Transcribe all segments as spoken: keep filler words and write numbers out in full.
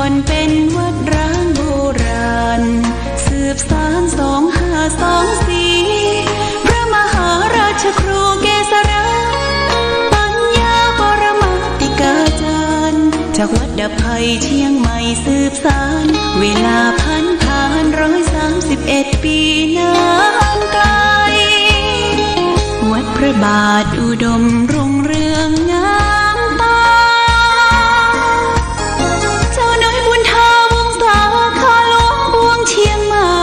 มันเป็นวัดร้างโบราณ สืบสานสองห้าสองสี่ พระมหาราชครูเกษรา ปัญญาปรมาติกาจารย์ จากวัดดับภัยเชียงใหม่สืบสาน เวลาผันผ่านร้อยสามสิบเอ็ดปีนานไกล วัดพระบาทอุดมรุ่งเรืองงามตา เจ้าน้อยบุญทาวงศาคาหลวงปวงเชียงใหม่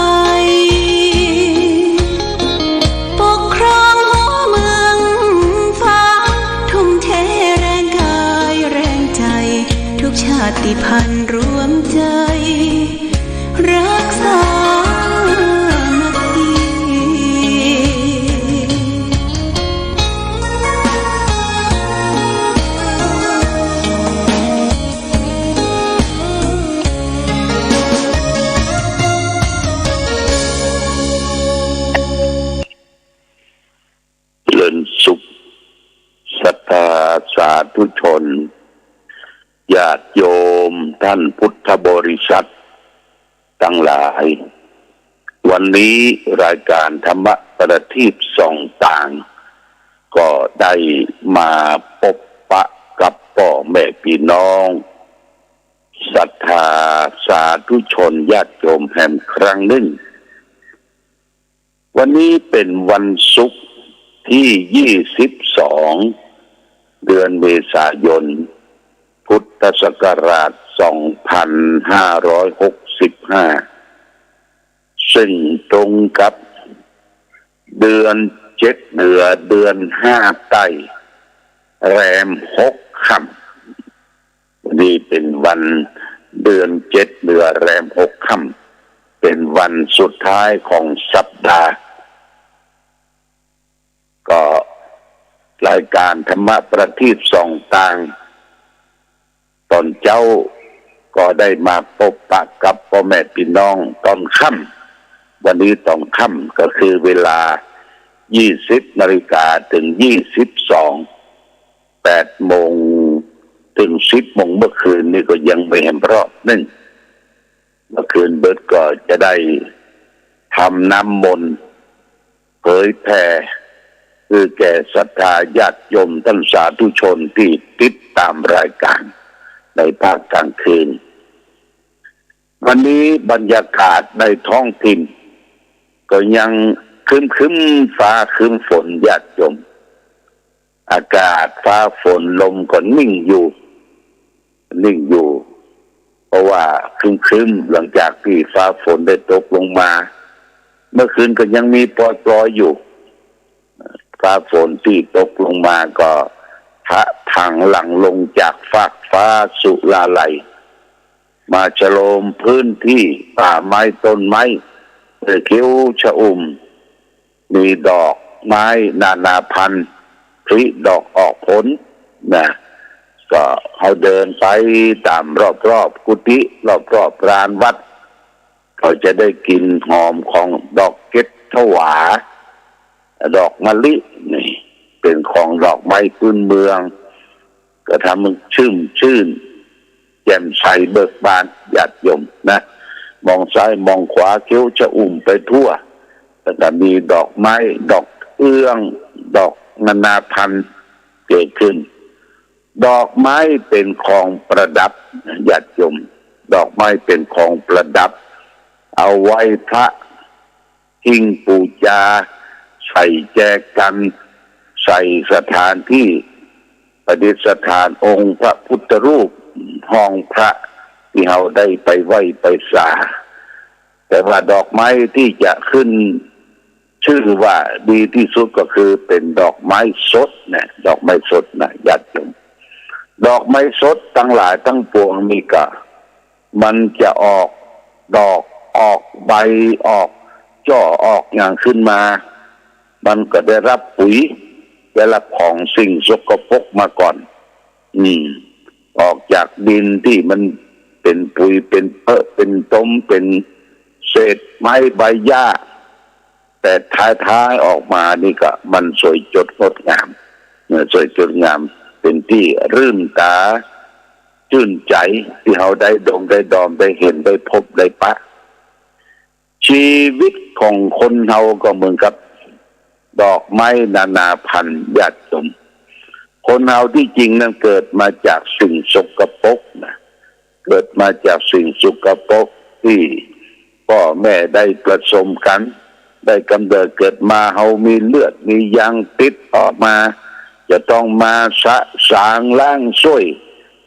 ปกครองหัวเมืองฟ้า ทุ่มเทแรงกายแรงใจ ทุกชาติพันธุ์รวมใจ รักสามัคคี เลินสุข ศรัทธาสาธุชน ญาติโยมท่านพุทธบริษัทตังหลาย วันนี้รายก๋านธรรมะประทีปส่องตาง ก็ได้มาปบปะกับป้อแม่ปี้น้อง ศรัทธาสาธุชนญาติโยมแหมครั้งนึ่ง วันนี้เป๋นวันศุกร์ตี้ยี่สิบสอง เดือนเมษายน พุทธศักราชสองพันห้าร้อยหกสิบห้า ซึ่งตรงกับเดือนเจ็ดเหนือเดือนห้าใต้ แรมหกค่ำ วันนี้เป๋นวันเดือนเจ็ดเหนือแรมหกค่ำ เป๋นวันสุดท้ายของสัปดาห์ ก็รายก๋านธรรมะประทีปส่องตาง ต๋อนเจ๊าก็ได้มาปบปะกับป้อแม่ปี้น้องต๋อนค่ำ วันนี้ต๋อนค่ำก็คือเวลายี่สิบนาฬิกาเถิงยี่สิบสอง แปดโมงเถิงสิบโมง เมื่อคืนนี้ก็ยังบ่แหมรอบนึ่ง เมื่อคืนเบิดก็จะได้ทำน้ำมนต์เผยแผ่ คือแก่ศรัทธาญาติโยมท่านสาธุชนตี้ติดต๋ามรายก๋านในภาคกลางคืน วันนี้บรรยากาศในท้องถิ่น ก็ยังครึ้มๆ ฟ้าครึ้มฝนญาติโยม อากาศฟ้าฝนลมก็นิ่งอยู่ นิ่งอยู่ เพราะว่าครึ้มๆ หลังจากตี้ฟ้าฝนได้ตกลงมา เมื่อคืนก็ยังมีปรอยๆ อยู่ ฟ้าฝนตี้ตกลงมาก็ทะถางหลั่งลงจากฟากฟ้าสุราลัย มาชโลมพื้นตี้ป่าไม้ต้นไม้ เอ่อ เขียวชอุ่ม มีดอกไม้นานาพันธุ์ ผลิดอกออกผลนะ ก็เฮาเดินไปต๋ามรอบๆ กุฏิ รอบๆ ลานวัด ก็จะได้กลิ่นหอมของดอกเก็ดถวา ดอกมะลิ นี่เป๋นของดอกไม้พื้นเมือง ก็ทำให้ชื่น ชื่น แจ่มใสเบิกบานญาติโยมนะ มองซ้ายมองขวาเขียวชอุ่มไปทั่ว แล้วก็มีดอกไม้ ดอกเอื้อง ดอกนานาพันธุ์เกิดขึ้น ดอกไม้เป๋นของประดับญาติโยม ดอกไม้เป๋นของประดับ เอาไหว้พระ หิ้งปู๋จา ใส่แจกัน ใส่สถานตี้ประดิษฐานองค์พระพุทธรูป ห้องพระตี้เฮาได้ไปไหว้ไปสา แต่ว่าดอกไม้ตี้จะขึ้นชื่อว่าดีตี้สุดก็คือเป๋นดอกไม้สดนะ ดอกไม้สดนะญาติโยม ดอกไม้สดตังหลายตังปวงนี่ก็ มันจะออกดอกออกใบออกจ้อออกหยังขึ้นมา มันก็ได้ฮับปุ๋ย ได้ฮับของสิ่งสกปรกมาก่อน อืม ออกจากดินตี้มันเป๋นปุ๋ย เป๋นเปอะ เป๋นตม เป๋นเศษไม้ใบหญ้า แต่ท้ายๆ ออกมานี่ก็มันสวยจดงดงาม เออ สวยจดงาม เป๋นตี้รื่นต๋า จื้นใจ๋ตี้เฮาได้ดมได้ดอมได้หันได้พบได้ปะ ชีวิตของคนเฮาก็เหมือนกับดอกไม้นานาพันธุ์ ญาติโยม คนเฮาตี้จริงนั้นเกิดมาจากสิ่งสกปรกนะ เกิดมาจากสิ่งสกปรกตี้ป้อแม่ได้ผสมกั๋น ได้ก๋ำเนิดเกิดมา เฮามีเลือดมียางติดออกมา จะต้องมาสะสางล้างส้วย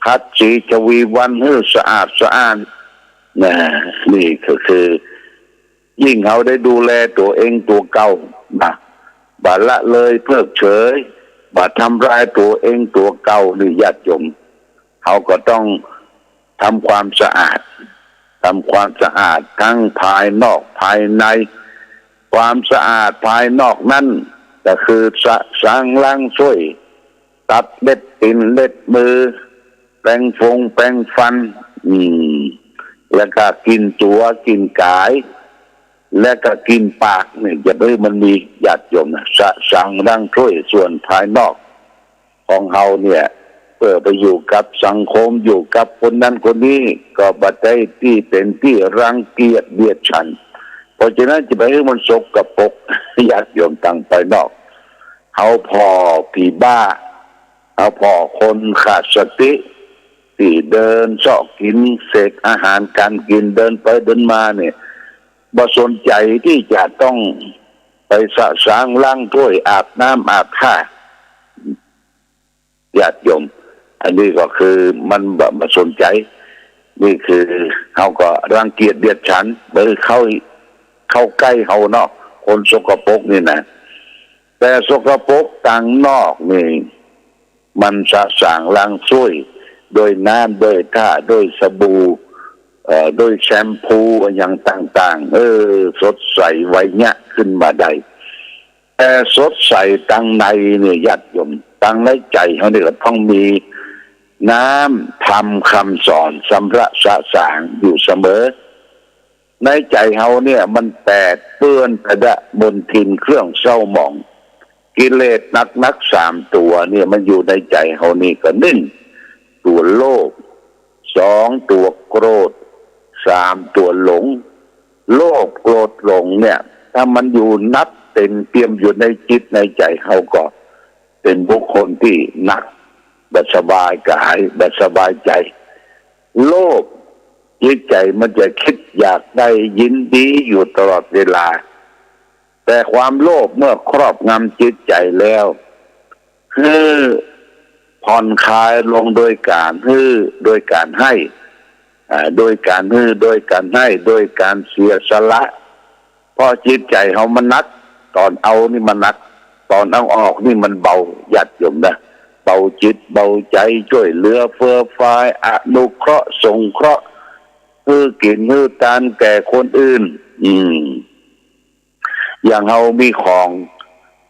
ขัดสีชวีวันหื้อสะอาดสะอ้าน นะ นี่ก็คือ ยิ่งเฮาได้ดูแลตั๋วเองตั๋วเก่านะ บ่ละเลยเพิกเฉย บ่ทำลายตั๋วเองตั๋วเก่านี่ ญาติโยม เฮาก็ต้องทำความสะอาด ทำความสะอาดทั้งภายนอกภายใน ความสะอาดภายนอกนั้นก็คือสะสางล้างส้วย ตัดเล็บตี๋นเล็บมือ แปรงฟงแปรงฟัน อืม แล้วก็กลิ่นตั๋วกลิ่นก๋าย แล้วก็กลิ่นปากนี่ อย่าหื้อมันมี ญาติโยมนะ สะสางล้างส้วยส่วนภายนอกของเฮาเนี่ย เปื้อไปอยู่กับสังคม อยู่กับคนนั้นคนนี้ ก็บ่ได้ตี้เป๋นตี้รังเกียจเบียดฉัน เพราะฉะนั้นจะไปหื้อมันสกปรก ญาติโยม ตางภายนอก เฮาผ่อผีบ้า เฮาผ่อคนขาดสติ ตี้เดินเซาะกิ๋นเศษอาหารก๋านกิ๋น เดินไปเดินมาเนี่ย บ่สนใจ๋ตี้จะต้องไปสะสางล้างถ้วย อาบน้ำอาบท่า ญาติโยม อันนี้ก็คือมันบ่ บ่สนใจ๋ นี่คือเฮาก็รังเกียจเบียดฉัน บ่หื้อเข้า เข้าใก้เฮาเนาะ คนสกปรกนี่นะ แต่สกปรกตางนอกนี่ มันสะสางล้างส้วย โดยน้ำ โดยท่า โดยสบู่ เอ่อ โดยแชมพูอะหยังต่างๆ เออ สดใสไวยะขึ้นมาได้ แต่สดใสตางในเนี่ย ญาติโยม ตางในใจ๋เฮานี่ก็ต้องมีน้ำธรรมคำสอนสำระสะสางอยู่เสมอ ในใจ๋เฮาเนี่ยมันแปดเปื้อนไปดะมลทินเครื่องเศร้าหมอง กิเลสหนักๆ สามตั๋วเนี่ยมันอยู่ในใจ๋เฮานี่ก็ นึ่ง ตั๋วโลภ สอง ตั๋วโกรธ สาม ตั๋วหลง โลภโกรธหลงเนี่ย ถ้ามันอยู่นับเต็มเปี่ยมอยู่ในจิตในใจ๋เฮาก็ เป๋นบุคคลตี้หนัก บ่สบายก๋าย บ่สบายใจ๋ โลภ จิตใจ๋มันจะกึ๊ดอยากได้ยินดีอยู่ตลอดเวลา แต่ความโลภเมื่อครอบงำจิตใจ๋แล้ว หื้อผ่อนคลายลงโดยก๋านหื้อ โดยก๋านให้ อ่า โดยก๋านหื้อ โดยก๋านให้ โดยก๋านเสียสละ เพราะจิตใจ๋เฮามันหนัก ต๋อนเอานี่มันหนัก ต๋อนเอาออกนี่มันเบา ญาติโยมนะ เบาจิตเบาใจ๋ จ้วยเหลือเฟื่อฟาย อนุเคราะห์สงเคราะห์ หื้อกิ๋นหื้อตานแก่คนอื่น อืม อย่างเฮามีของ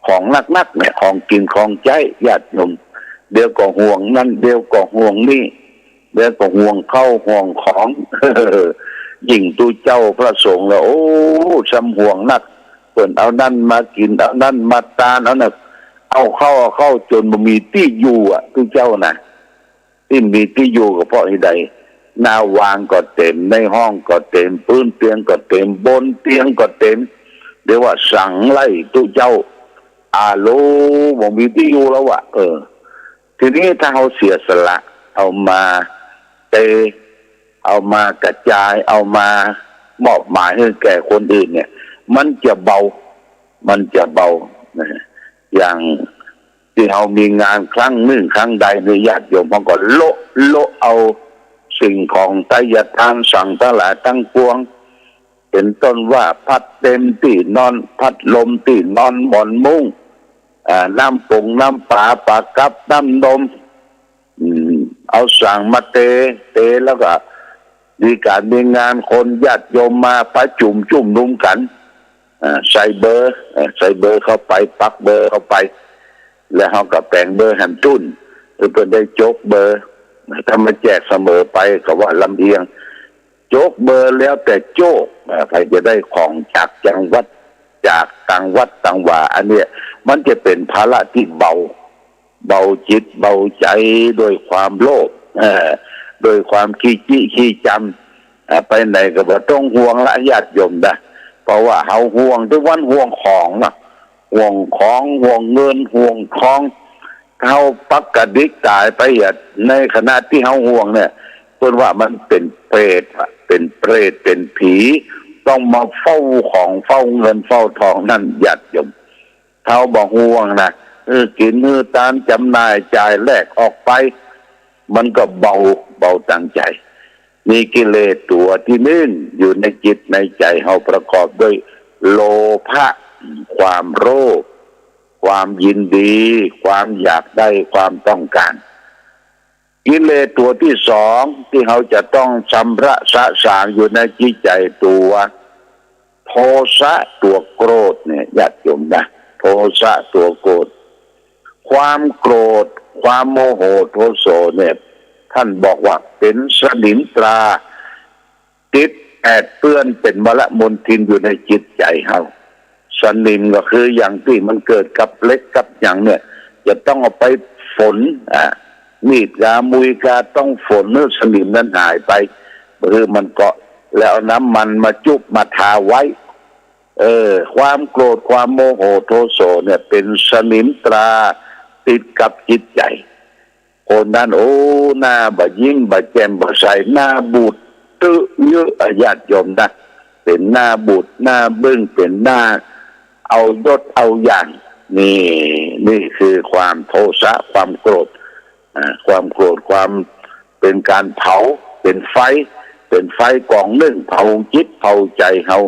ของหนักๆ เนี่ย ของกิ๋นของใจ๊ ญาติโยม เดี๋ยวก็ห่วงนั้น เดี๋ยวก็ห่วงนี้ เดี๋ยวก็ห่วงข้าวห่วงของ ยิ่งตุ๊เจ้าพระสงฆ์แล้ว โอ้ ส่ำห่วงนัก เปิ้นเอานั้นมากิ๋น เอานั้นมาตาน เอานั้น เอาเข้า เอาเข้าจ๋นบ่มีตี้อยู่อะ ตุ๊เจ้านะ ตี้มีตี้อยู่ก็เพราะเหตุใด หน้าวางก็เต๋ม ในห้องก็เต๋ม ปื๊นเตียงก็เต๋ม บนเตียงก็เต๋ม เรียกว่าสังไล่ตุ๊เจ้า อาโล บ่มีตี้อยู่แล้วอะ เออ ทีนี้ถ้าเฮาเสียสละ เอามาเต เอามากระจาย เอามามอบหมายหื้อแก่คนอื่นเนี่ย มันจะเบา มันจะเบา นะ อย่าง ตี้เฮามีงานครั้งนึ่งครั้งใดนี่ ญาติโยมเฮาก็โละ โละเอาสิ่งของไทยทานสังทั้งหลายทั้งปวง เป๋นต้นว่าพัดเต็มตี้นอน พัดลมตี้นอน หมอนมุ้ง อ่า น้ำปงน้ำป๋า ปากับ น้ำนม อืม เอาสังมาเต เตแล้วก็มีก๋านมีงาน คนญาติโยมมาประจุมจุมนุมกั๋น อ่า ใส่เบอร์ เอ่อ ใส่เบอร์เข้าไป ปักเบอร์เข้าไป แล้วเฮาก็แป๋งเบอร์หันจุ้น หื้อเปิ้นได้จกเบอร์ ถ้ามาแจกเสมอไปก็ว่าลำเอียง จกเบอร์แล้วแต่โจ้ อ่า ใผจะได้ของจากจังหวัด จากต่างวัดต่างวา อันเนี้ยมันจะเป๋นภาระตี้เบา เบาจิตเบาใจ๋ด้วยความโลภ เอ่อ โดยความขี้จิขี้จ๋ำ อ่า ไปไหนก็บ่ต้องห่วงละญาติโยมนะ เพราะว่าเฮาห่วงแต่วันห่วงของนะ ห่วงของ ห่วงเงิน ห่วงทอง เฮาปักกระดิกต๋ายไปอะ ในขณะตี้เฮาห่วงเนี่ย เปิ้นว่ามันเป๋นเปรตอะ เป๋นเปรต เป๋นผี ต้องมาเฝ้าของ เฝ้าเงิน เฝ้าทองนั่นญาติโยม เฮาบ่ห่วงนะ เออ กิ๋นหื้อตาน จ๋ำหน่ายจ่ายแลกออกไป มันก็เบา เบาตังใจ๋ นี่กิเลสตั๋วตี้นึ่งอยู่ในจิตในใจ๋เฮาประกอบด้วยโลภะ ความโลภ ความยินดี ความอยากได้ ความต้องก๋าน กิเลสตั๋วตี้สองตี้เฮาจะต้องชำระสะสางอยู่ในจิตใจ๋ตั๋ว โทสะตั๋วโกรธเนี่ยญาติโยมนะ โทสะตั๋วโกรธ ความโกรธ ความโมโหโทโสเนี่ย ท่านบอกว่าเป๋นสนิมตรา ติดแปดเปื้อนเป๋นมลมลทินอยู่ในจิตใจ๋เฮา สนิมก็คืออย่างตี้มันเกิดกับเหล็กกับหยังเนี่ย จะต้องเอาไปฝน อ่า มีดกา มุยกา ต้องฝนหื้อสนิมนั้นหายไป คือมันเกาะ แล้วเอาน้ำมันมาจุบมาทาไว้ เออ ความโกรธ ความโมโหโทโสเนี่ย เป๋นสนิมตราติดกับจิตใจ๋ คนนั้น โอ้ หน้าบ่ยิ้มบ่แจ่มบ่ใส หน้าบูดตึ๊เยอะอะญาติโยมนะ เป๋นหน้าบูด หน้าบึ้ง เป๋นหน้าเอายศเอาอย่าง นี่ นี่คือความโทสะ ความโกรธ อ่า ความโกรธ ความเป๋นก๋านเผา เป๋นไฟ เป๋นไฟก๋องนึ่ง เผาจิตเผาใจ๋เฮา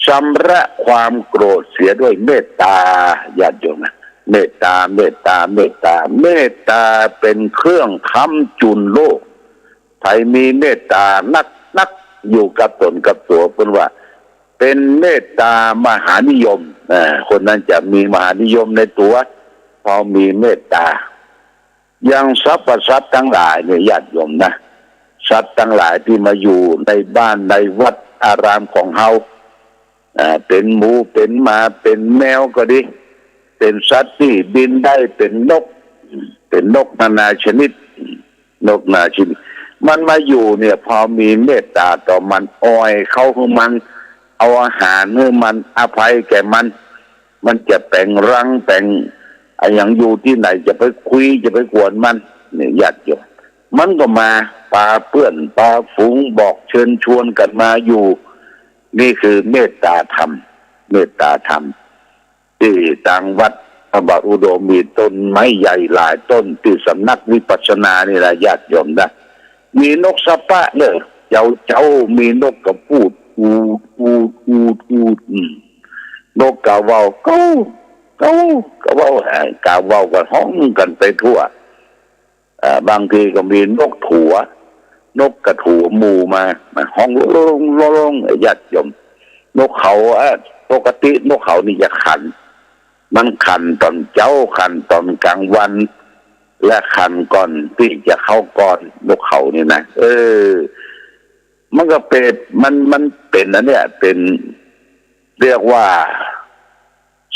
ชำระความโกรธเสียด้วยเมตตา ญาติโยมนะ เมตตา เมตตา เมตตา เมตตาเป๋นเครื่องค้ำจุนโลก ใผมีเมตตานักๆ อยู่กับต๋นกับตั๋ว เปิ้นว่าเป๋นเมตตามหานิยม อ่า คนนั้นจะมีมหานิยมในตั๋ว เพราะมีเมตตา อย่างสรรพสัตว์ตังหลายเนี่ยญาติโยมนะ สัตว์ตังหลายตี้มาอยู่ในบ้านในวัดอารามของเฮา อ่า เป๋นหมู เป๋นหมา เป๋นแมวก็ดี เป๋นสัตว์ตี้บินได้ เป๋นนก เป๋นนกนานาชนิด นกนานาชนิด มันมาอยู่เนี่ย พอมีเมตตาต่อมัน อ่อยเข้าหื้อมัน เอาอาหารหื้อมัน อภัยแก่มัน มันจะแป๋งรังแป๋งอะหยังอยู่ตี้ไหน จะไปคุย จะไปกวนมัน เนี่ยญาติโยม มันก็มาปาเปื้อนปาฝูง บอกเชิญชวนกั๋นมาอยู่ นี่คือเมตตาธรรม เมตตาธรรม ตี้ตางวัดพระบาทอุดมมีต้นไม้ใหญ่หลายต้น ตี้สำนักวิปัสสนานี่แหละญาติโยมนะ มีนกสะปะเน่อ เจ๊าๆ มีนกกะปูด อูด อูด อูด อูด อืม นกกาเว้า เก๊า เก๊า กาเว้า เอ่อ กาเว้าก็ฮ้องกั๋นไปทั่ว เอ่อ บางทีก็มีนกตั๋ว นกกะตั๋วหมู่มา มาฮ้องโล่งๆ ญาติโยม นกเขา เอ่อ ปกตินกเขานี่จะขัน มันขันต๋อนเจ๊า ขันต๋อนก๋างวัน และขันก่อนตี้จะเข้ากอน นกเขานี่นะ เออ มันก็เป๋น มัน มันเป๋นอันเนี้ย เป๋น เรียกว่า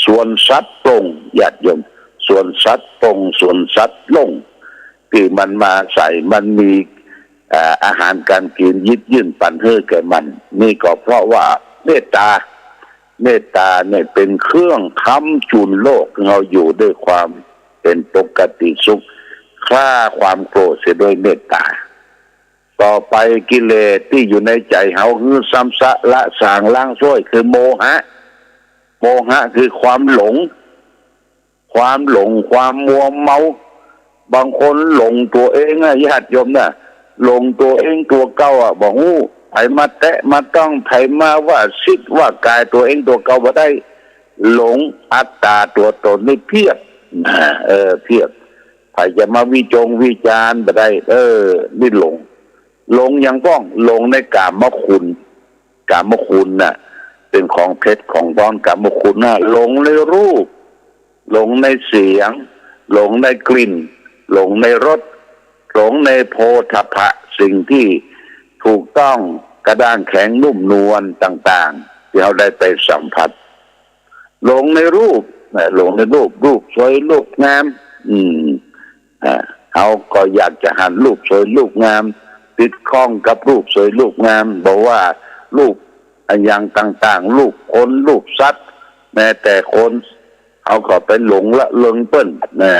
สวนสัตว์โปร่ง ญาติโยม สวนสัตว์โปร่ง สวนสัตว์โล่ง ตี้มันมาอาศัย มันมี เอ่อ อาหารก๋านกิ๋นหยิบยื่นปั๋นหื้อแก่มัน นี่ก็เพราะว่าเมตตา เมตตาเนี่ยเป๋นเครื่องค้ำจุนโลก หื้อเฮาอยู่ด้วยความเป๋นปกติสุข ฆ่าความโกรธเสียด้วยเมตตา ต่อไปกิเลสตี้อยู่ในใจ๋เฮาหื้อซ้ำซะละสางล้างส้วยคือโมหะ โมหะคือความหลง ความหลง ความมัวเมา บางคนหลงตั๋วเองอะญาติโยมนะ หลงตั๋วเองตั๋วเก่าอะ บ่ฮู้ ใผมาแตะมาต้อง ใผมาว่าสิทธิ์ว่ากายตั๋วเองตั๋วเก่าบ่ได้ หลงอัตตาตั๋วต๋นนี่เปียบ นะ เออ เปียบ ใผจะมาวิจงวิจารณ์บ่ได้ เออ นี่หลง หลงหยังป้อง หลงในกามคุณ กามคุณน่ะ เป๋นของเผ็ดของฮ้อน กามคุณน่ะ หลงในรูป หลงในเสียง หลงในกลิ่น หลงในรส หลงในโผฏฐัพพะ สิ่งตี้ถูกต้อง กระด้างแข็งนุ่มนวลต่างๆ ตี้เฮาได้ไปสัมผัส หลงในรูปนะ หลงในรูป รูปสวยรูปงาม อืม อ่า เฮาก็อยากจะหันรูปสวยรูปงาม ติดข้องกับรูปสวยรูปงาม บ่ว่ารูปอะหยังต่างๆ รูปคน รูปสัตว์ แม้แต่คน เฮาก็ไปหลงละเริงเปิ้นนะ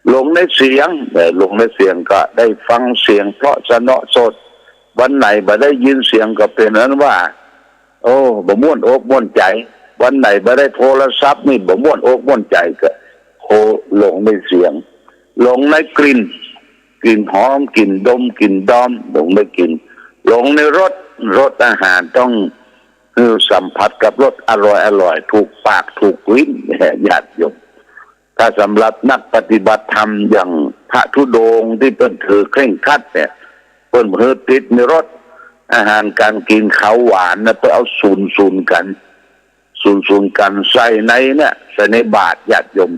หลงในเสียง เออ หลงในเสียงก็ได้ฟังเสียงเพราะสะเนาะสด วันไหนบ่ได้ยินเสียงก็เป๋นอันว่า โอ้ บ่ม่วนอกม่วนใจ๋ วันไหนบ่ได้โทรศัพท์นี่บ่ม่วนอกม่วนใจ๋ ก็โหลงในเสียง หลงในกลิ่น กลิ่นหอม กลิ่นดม กลิ่นดอม หลงในกลิ่น หลงในรส รสอาหารต้องหื้อสัมผัสกับรสอร่อยอร่อย ถูกปากถูกลิ้น ญาติโยม ถ้าสำหรับนักปฏิบัติธรรมอย่างพระธุดงค์ตี้เปิ้นถือเคร่งครัดเนี่ย เปิ้นบ่หื้อติดในรสอาหารก๋านกิ๋น คาวหวานนะ เปิ้นเอาสูนๆ กั๋น สูนๆ กั๋น ใส่ในเนี่ย ใส่ในบาตรญาติโยม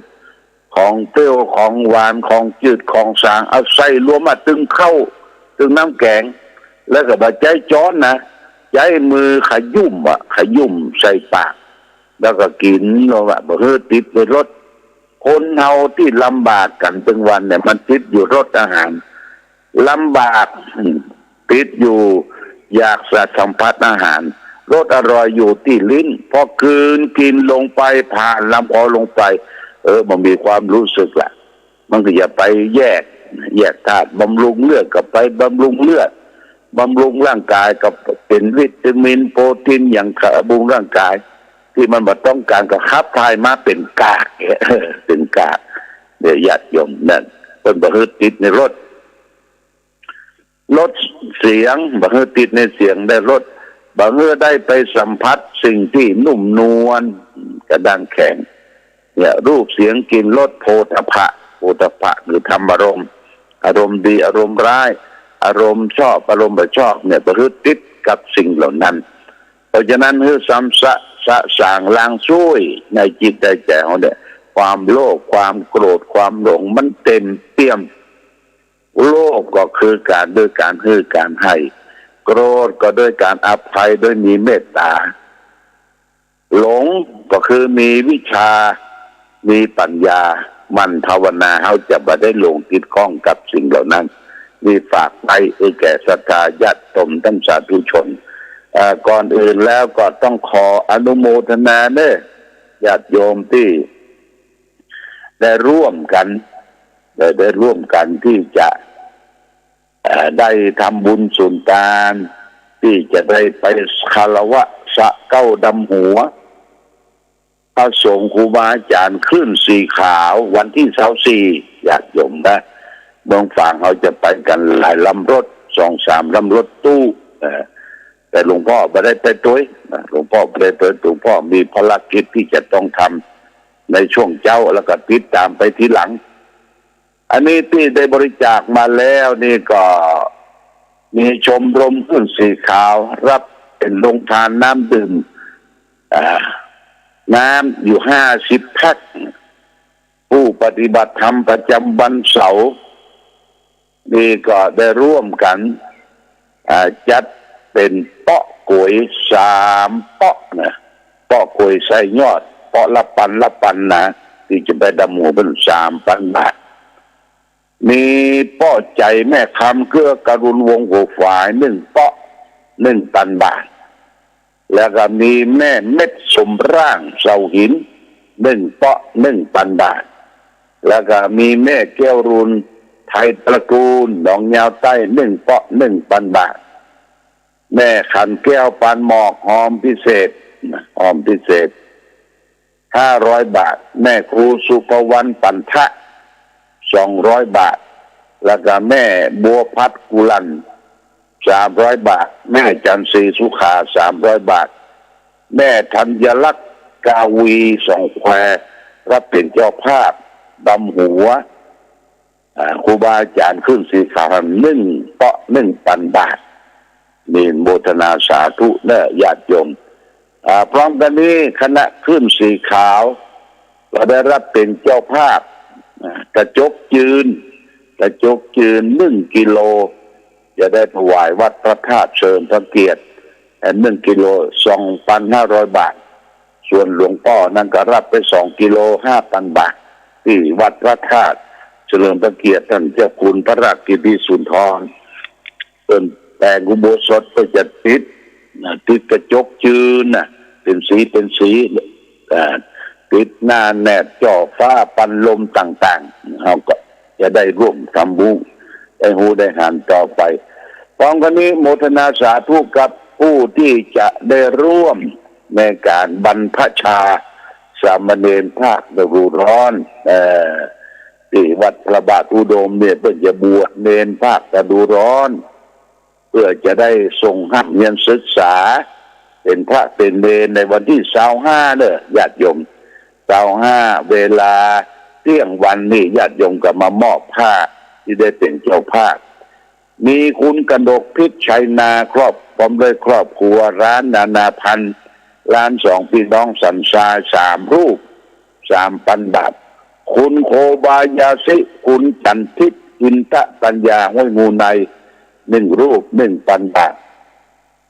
ของเปรี้ยว ของหวาน ของจืด ของสาง เอาใส่รวมมาตึงข้าว ตึงน้ำแก๋ง แล้วก็บ่ใจ๊จ๊อนนะ ใจ๊มือขยุ้มอะ ขยุ้มใส่ปาก แล้วก็กิ๋น เฮาว่าบ่หื้อติดในรส คนเฮาตี้ลำบากกั๋นตึงวันเนี่ย มันติดอยู่รสอาหาร ลำบาก ติดอยู่ อยากจะสัมผัสอาหาร รสอร่อยอยู่ตี้ลิ้น พอกืนกิ๋นลงไป ผ่านลำคอลงไป เออ มันมีความรู้สึกละ มันก็อย่าไปแยก แยกธาตุ บำรุงเลือดก็ไปบำรุงเลือด บำรุงร่างกายก็เป๋นวิตามินโปรตีนหยังก็บำรุงร่างกาย ตี้มันบ่ต้องก๋านก็ขับถ่ายมาเป๋นก๊าก เป๋นก๊าก เนี่ยญาติโยม นั่นเปิ้นบ่หื้อติดในรส รสเสียง บ่หื้อติดในเสียงได้รส บ่หื้อได้ไปสัมผัสสิ่งตี้นุ่มนวล กระด้างแข็ง เนี่ย รูป เสียง กลิ่น รส โผฏฐัพพะ โผฏฐัพพะคือธรรมารมณ์ อารมณ์ดี อารมณ์ร้าย อารมณ์ชอบ อารมณ์บ่ชอบ เนี่ย บ่หื้อติดกับสิ่งเหล่านั้น เพราะฉะนั้นหื้อสำสะ สะสางล้างส้วยในจิตในใจ๋เฮาเนี่ย ความโลภ ความโกรธ ความหลง มันเต็มเปี่ยม โลภก็คือก๋าน ด้วยก๋านหื้อก๋านให้ โกรธก็ด้วยก๋านอภัย ด้วยมีเมตต๋า หลงก็คือมีวิชชา มีปัญญา หมั่นภาวนา เฮาจะบ่ได้หลงติดข้องกับสิ่งเหล่านั้น นี่ฝากไว้ เออ แก่ศรัทธาญาติโยมท่านสาธุชน เอ่อ ก่อนอื่นแล้วก็ต้องขออนุโมทนาเน้อ ญาติโยมตี้ได้ร่วมกั๋น ได้ ได้ร่วมกั๋นตี้จะ เอ่อ ได้ทำบุญสุนตาน ตี้จะได้ไปคารวะสะเก๊าดำหัว พระสงฆ์ครูบาอาจ๋ารย์คลื่นสีขาว วันตี้ซาวสี่ ญาติโยมนะ เมืองฝางเฮาจะไปกั๋นหลายลำรถ สองสามลำรถตู้ เอ่อ แต่หลวงป้อบ่ได้ไปตวยนะ หลวงป้อบ่ได้ไปตวย หลวงป้อมีภารกิจตี้จะต้องทำในช่วงเจ๊า แล้วก็ติดต๋ามไปทีหลัง อันนี้ตี้ได้บริจาคมาแล้วนี่ก็มีชมรมคลื่นสีขาว ฮับเป๋นโฮงตานน้ำดื่ม อ่า น้ำอยู่ห้าสิบแพ็ค ผู้ปฏิบัติธรรมประจ๋ำวันเสาร์ นี่ก็ได้ร่วมกั๋น อ่า จัดเป๋นเปาะก๋วยสามเปาะนะ เปาะก๋วยไส้ยอด เปาะละปันละปันนะ ตี้จะไปดำหัวเปิ้น สามปันบาท มีป้อใจ๋แม่คำเกื้อกรุณวงศ์หัวฝาย นึ่งเปาะ นึ่งปันบาท แล้วก็มีแม่เม็ดสมร่างเสาหิน นึ่งเปาะ นึ่งปันบาท แล้วก็มีแม่แก้วรุณ ไทยตระกูล หนองยาวใต้ นึ่งเปาะ นึ่งปันบาท แม่ขันแก้วปานหมอก หอมพิเศษ หอมพิเศษ ห้าร้อยบาท แม่ครูสุภวรรณปันทะ สองร้อยบาท แล้วก็แม่บัวพัดกุลัน สามร้อยบาท แม่จันทร์ศรีสุขา สามร้อยบาท แม่ธัญลักษณ์กาวี สองแคว ฮับเป๋นเจ้าภาพดำหัว อ่า ครูบาอาจ๋ารย์คลื่นสีขาว นึ่งเปาะ นึ่งปันบาท นี่โมทนาสาธุเน้อญาติโยม อ่า พร้อมกั๋นนี้คณะคลื่นสีขาว ก็ได้ฮับเป๋นเจ้าภาพ อ่า กระจกจืน กระจกจืน นึ่งกิโล จะได้ถวายวัดพระธาตุเฉลิมพระเกียรติ เอ่อ นึ่งกิโล สองปันห้าร้อยบาท ส่วนหลวงป้อนั้นก็ฮับไปสองกิโล ห้าปันบาท ตี้วัดพระธาตุ เฉลิมพระเกียรติต้านเจ้าคุณพระราชกิติสุนทร เปิ้นแป๋งอุโบสถเปิ้นจะติดนะ ติดกระจ๋กจืนนะ เป๋นสี เป๋นสี อ่า ติดหน้าแนบจ้อฟ้าปันลมต่างๆ เฮาก็จะได้ร่วมทำบุญ ได้ฮู้ได้หันต่อไป พร้อมกั๋นนี้โมทนาสาธุกับผู้ตี้จะได้ร่วมในก๋านบรรพชาสามเณรภาคฤดูร้อน เอ่อ ตี้วัดพระบาทอุดมเนี่ย เปิ้นจะบวชเณรภาคฤดูร้อน เปื้อจะได้ส่งร่ำเฮียนศึกษา เป๋นพระเป๋นเณรในวันตี้ซาวห้าเน่อ ญาติโยม ซาวห้า เวลาเตี้ยงวันนี่ ญาติโยมก็มามอบผ้าตี้ได้เป๋นเจ้าภาพ มีคุณกนกพิชชัยนา ครอบ พร้อมด้วยครอบครัว ร้านนานาพันธ์ ร้านสองพี่น้องสันทราย สามรูป สามปันบาท คุณโคบายาสิ คุณจันทิพย์ อินทปัญญา ห้วยงูใน หนึ่งรูป หนึ่งปันบาท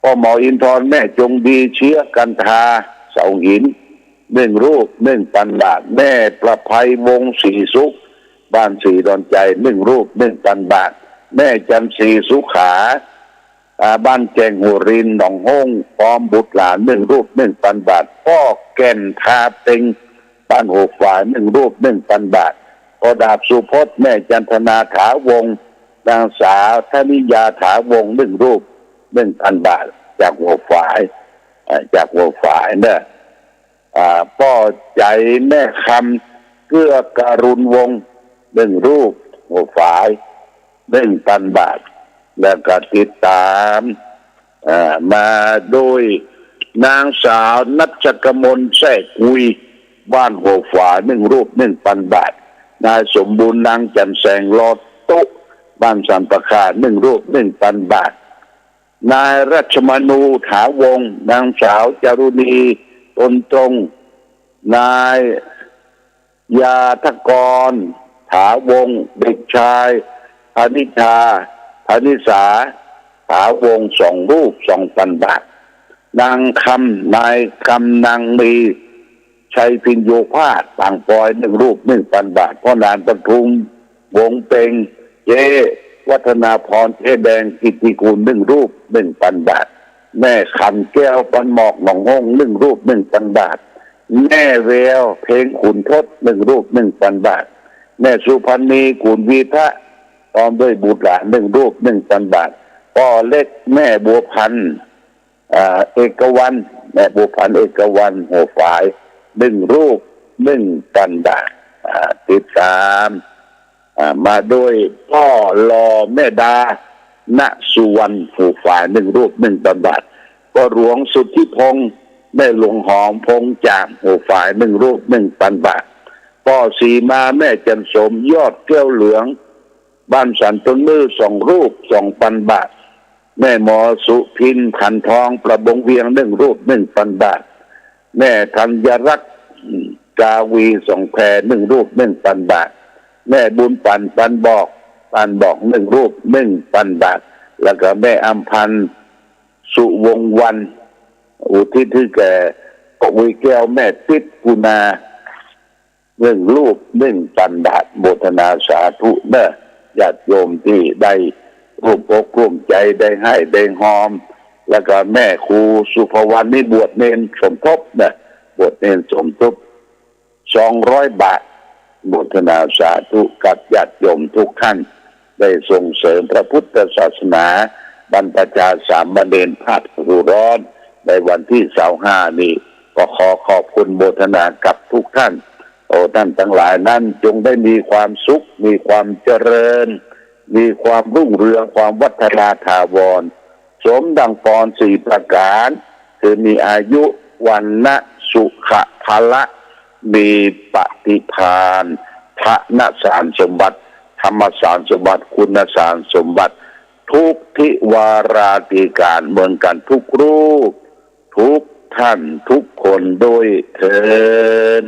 ป้อหมออินทร แม่จงดี เชื้อกันทา เสาหิน หนึ่งรูป หนึ่งปันบาท แม่ประไพวงศ์ศรีสุข บ้านศรีดอนใจ หนึ่งรูป หนึ่งปันบาท แม่จันทร์ศรีสุขา อ่า บ้านแจ้งหัวริน หนองฮ้ง พร้อมบุตรหลาน หนึ่งรูป หนึ่งปันบาท ป้อแก่นทาเต็ง บ้านหัวฝาย หนึ่งรูป หนึ่งปันบาท ป้อดาบสุพจน์ แม่จันทนาถาวงศ์ นางสาวธนิยาถาวงศ์ หนึ่งรูป หนึ่งปันบาท จากหัวฝาย เอ่อ จากหัวฝายเน่อ อ่า ป้อใจ๋แม่คำ เกื้อกรุณวงศ์ หนึ่งรูป หัวฝาย หนึ่งปันบาท แล้วก็ติดต๋าม อ่า มาโดยนางสาวนัชกมล แซ่กุย บ้านหัวฝาย หนึ่งรูป หนึ่งปันบาท นายสมบูรณ์ นางจันทร์แสง ลอตุ๊ บ้านสันป่าคา หนึ่งรูป หนึ่งปันบาท นายรัชมนูถาวงศ์ นางสาวจารุณี ตนตรง นายยาธกร ถาวงศ์ เด็กชาย พนิชา พนิสา ถาวงศ์ สองรูป สองปันบาท นางคำ นายคำ นางมี ชัยพิญโญภาส ปางปอย หนึ่งรูป หนึ่งปันบาท พ่อหนาน ปทุมวงศ์เป็ง เจ๊วัฒนาพร เจ๊แดง กิตติกูล หนึ่งรูป หนึ่งปันบาท แม่ขันแก้ว ปันหมอก หนองฮ้ง หนึ่งรูป หนึ่งปันบาท แม่แวว เพ็งขุนทด หนึ่งรูป หนึ่งปันบาท แม่สุพรรณี กุลวีทะ พร้อมด้วยบุตรหลาน หนึ่งรูป หนึ่งปันบาท ป้อเล็ก แม่บัวพันธ์ อ่า เอกวัลย์ แม่บัวพันธ์ เอกวัลย์ หัวฝาย หนึ่งรูป หนึ่งปันบาท อ่า ติดต๋าม อ่า มาโดยป้อหล่อ แม่ดา ณ สุวรรณ หัวฝาย หนึ่งรูป หนึ่งปันบาท ป้อหลวงสุทธิพงษ์ แม่หลวงหอม พงษ์จ่าง หัวฝาย หนึ่งรูป หนึ่งปันบาท ป้อศรีมา แม่จันทร์สม ยอดแก้วเหลือง บ้านสันต้นมือ สองรูป สองปันบาท แม่หมอสุพิน ขันทอง ประบงเวียง หนึ่งรูป หนึ่งปันบาท แม่ธัญรักษ์ กาวี สองแคว หนึ่งรูป หนึ่งปันบาท แม่บุญปัน ปันบอก ปันบอก หนึ่งรูป หนึ่งปันบาท แล้วก็แม่อำพันธ์ สุวงศ์วัน อุทิศหื้อแก่ป้ออุยแก้ว แม่ติ๊ด กุณา หนึ่งรูป หนึ่งปันบาท โมทนาสาธุเน่อ ญาติโยมตี้ได้ร่วมอกร่วมใจ๋ ได้ให้ได้ฮอม แล้วก็แม่ครูสุภวรรณนี่บวชเณรสมทบเน่อ บวชเณรสมทบ สองร้อยบาท โมทนาสาธุกับญาติโยมทุกท่าน ได้ส่งเสริมพระพุทธศาสนา บรรพชาสามเณรภาคฤดูร้อน ในวันตี้ซาวห้านี้ ก็ขอขอบคุณโมทนากับทุกท่าน โอ้ ท่านทั้งหลายนั้นจงได้มีความสุข มีความเจริญ มีความรุ่งเรือง ความวัฒนาถาวร สมดังปอนสี่ประก๋าน คือมีอายุ วรรณะ สุขะ พละ มีปฏิภาณ ธนสารสมบัติ ธรรมสารสมบัติ คุณสารสมบัติ ทุกทิวาราธิก๋านเหมือนกั๋นทุกรูป ทุกท่านทุกคนด้วยเทอญ